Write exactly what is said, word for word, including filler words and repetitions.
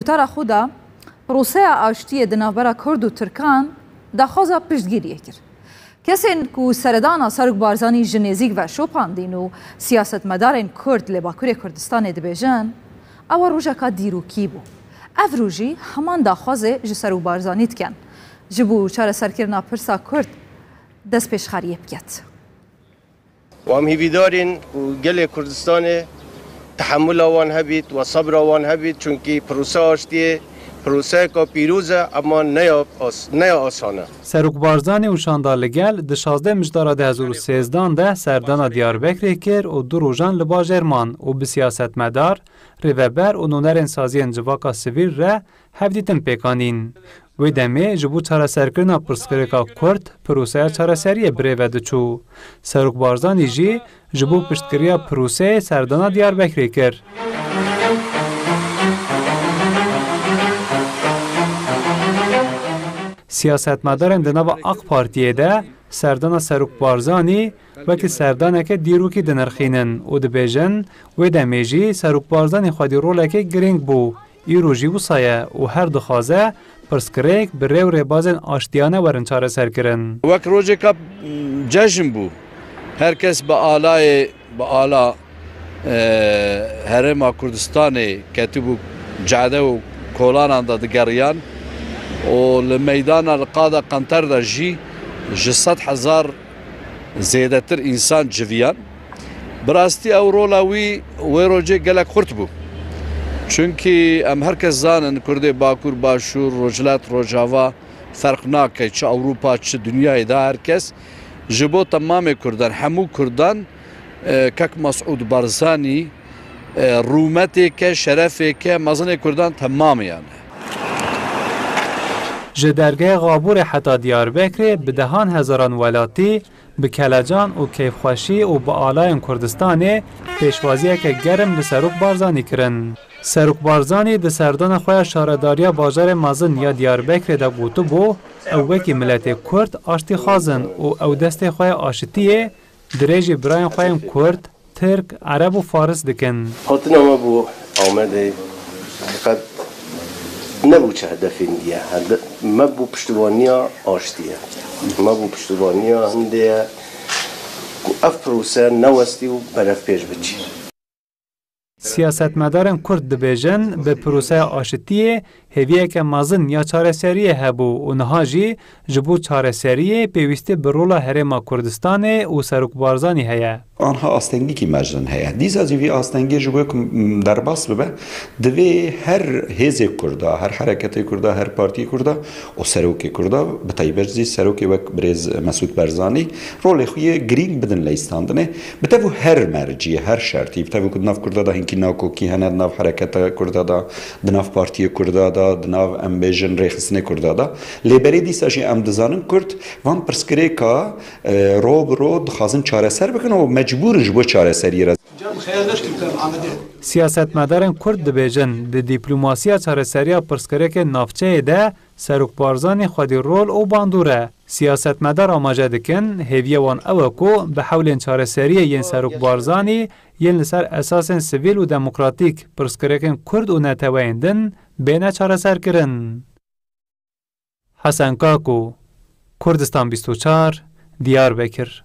Tara xwe de proseya aştiyê di navbera Kurd û Tirkan daxwaza piştgiriyê kir. Kesên ku seredana Serok Barzanî ji nêzîk ve şopandîn û siyasetmedarên Kurd li Bakurê Kurdistanê dibêjin, ewa rojeka dîrokî bû. Ev rojî heman daxwazê ji Serok Barzanî dikin. Ji bo çareserkirina pirsa Kurd destpêşxeriyê biket. Û em hîvîdar in ku gelê Kurdistanê tehemula wan hebît we sebra wan hebît, çunkî proseya aştiyê proseyeka pîroz e, ema ne ya as-, ne ya asan e. Serok Barzanî û şanda li gel di şazdeh Mijdara du hezar û sêzdan de serdana Diyarbekirê kir û du rojan li bajêr man û bi siyasetmedar, rêveber û nûnerên saziyên civaka sivîl re hevdîtin pêk anîn. Wê demê ji bo çareserkirina pirsgirêka Kurd, proseya çareseriyê bi rê ve diçû. Serok Barzanî jî ji bo piştgiriya proseyê serdana Diyarbekirê kir. Siyasetmedarên di nava AK Partiyê de serdana Serok Barzanî wekî serdaneke dîrokî dinirxînin û dibêjin, wê demê jî Serok Barzanî xwedî rolekê girîng bû. Îro jî wisa ye û her dixwaze pirsgirêk bi rê û rêbazên aştiyane werin çareserkirin. Wek rojeka, m, cejn bû. Her kes bi alayê, bi ala, e, Herêma Kurdistanê ketibû cade û kolanan de digeriyan û li meydana li qada qenter de jî ji sed hezar zêdetir însan civiyan. Bi rastî ew rola wî wê rojê gelek xurt bû. Çunkî em her kes zanin, Kurdê Bakur, Başûr, Rojhilat, Rojava ferq nake, çi Ewropa, çi dinyayê de her kes ji bo temamê Kurdan, hemû Kurdan, e, kek Mesûd Barzanî, e, rûmetêke, şerefêke mezinê Kurdan temamiyan e. Ji dergehê Xabûrê heta Diyarbekirê bi dehan hezaran welatî bi kelecan û keyfxweşî û bi alayên Kurdistanê pêşwaziyeke germ li Serok Barzanî kirin. Serok Barzanî di serdana xwe ya şaredariya bajarê mezin ya Diyarbekirê de gotibû, ew wekî miletê Kurd aştîxwaz in û ew destê xwe ya aşitiyê dirêjî birayên xwe yên Kurd, Tirk, Ereb û Faris dikin. Hatina me bo Amedê qet ne bo çi hedefên dî ye. Hede-, me bo piştevaniya aştî ye. Me bo piştevaniya hindê ye ku ev prose newestî û berevpêş biçî. Siyasetmedarên Kurd dibêjin, bi proseya aşitiyê hêviyeke mezin ya çareseriyê hebû û niha jî ji bo çareseriyê pêwîstî bi rola Herêma Kurdistanê û Serok Barzanî heye. Anha astengîkî mezin heye. Dîsa jî vî astengê ji bo ku, m, derbas bibe, divê her hêzê Kurda, her hereketê Kurda, her partiyê Kurda û serokê Kurda, bi taybet jî serokê wek birêz Mesûd Barzanî rolê xwe yê girîng bidin leyîstandinê. Bi tev û her merciyê, her şertî, bi tev ku di nav Kurda de hinkî nakokî hene, di nav hereketa Kurda de, di nav partiyê Kurda de, di nav, em bêjin, rêxistinê Kurda de. Lê berê dîsa jî em dizanin Kurd van pirsgirêka, e, ro bi ro dixwazin çareser bikin û mecbûr in ji bo çareseriyê re. Siyasetmedarên Kurd dibêjin, di dîplomasiya çareseriya pirsgirêkên navçeyê de Serok Barzanî xwedî rol û bandor e. Siyasetmedar amaje dikin, hêviya wan ew e ku bi hewlên çareseriyê yên Serok Barzanî yên li ser esasên sivîl û demokratîk pirsgirêkên Kurd û neteweyên din bêne çareserkirin. Hesen Kako, Kurdistan bîst û çar, Diyarbekir.